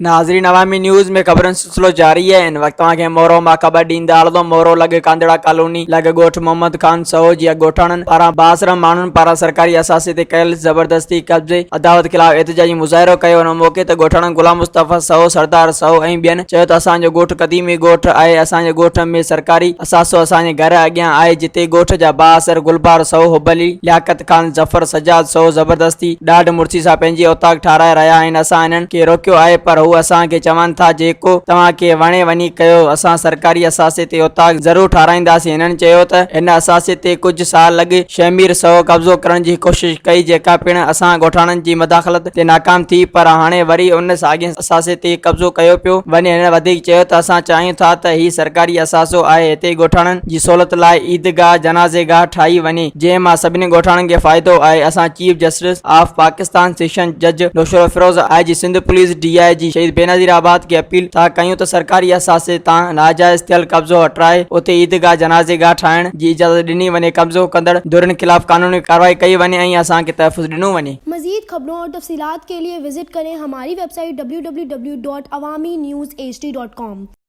ناظرين عوامي نيوز ۾ خبرن سلسلو جاري آهي هن وقت توهان کي مورو مان خبر ڏيندا هلندو مورو لڳ ڪانڌڙا ڪالوني لڳ ڳوٺ محمد خان سهو جي ڳوٺاڻن پاران بااثر ماڻهن پاران سرڪاري اثاثي تي ڪيل زبردستي قبضي عداوت خلاف احتجاجي مظاهرو ڪيو ان موقعي تي ڳوٺاڻن غلام مصطفيٰ سهو سردار سهو ۽ ٻين چيو ته اسان جو ڳوٺ قديمي ڳوٺ آهي اسان جي ڳوٺ ۾ سرڪاري اثاثو اسان جي گهر اڳيان آهي جتي ڳوٺ جا بااثر گلبهار سهو حب علي لياقت خان ظفر سجاد سو زبردستي ڏاڍ مڙسي سان پنهنجي اوطاق ٺاهرائي رهيا آهن اسان انهن کي روڪيو آهي پر هو اسان کي چون ٿا جيڪو توهان کي وڻي وڃي ڪيو اسان سرڪاري اثاثي تي اوطاق ضرور ٺاهرائينداسين هنن چيو ته هن اثاثي تي ڪجهه سال اڳ شهمير سو قبضو ڪرڻ جي ڪوشش ڪئي جيڪا پڻ اسان ڳوٺاڻن جي مداخلت تي ناڪام ٿي پر هاڻي وري ان ساڳين اثاثي تي قبضو ڪيو پيو وڃي هن وڌيڪ چيو ته اسان چاهيون ٿا ته هي سرڪاري اثاثو آهي هتي ڳوٺاڻن جي سهولت لاء عيدگاهه جنازي گاهه ٺاهي وڃي جنهن مان سڀني ڳوٺاڻن کي فائدو آهي اسان chief justice of Pakistan session جج Naushahro Feroze I G Sindh police D I G Shaheed Benazirabad کي اپيل ٿا ڪيون ته سرڪاري اثاثي تان ناجائز ٿيل قبضو هٽرائي اتي عيدگاهه جنازي گاهه ٺاهڻ جي اجازت ڏني وڃي قبضو ڪندڙ ڌرين خلاف قانوني ڪارروائي ڪئي وڃي ۽ اسان کي تحفظ ڏنو وڃي. مزيد خبرون اور تفصيلات کے لئے وزٽ ڪرين ھماري web site www.awamiNewsHD.com.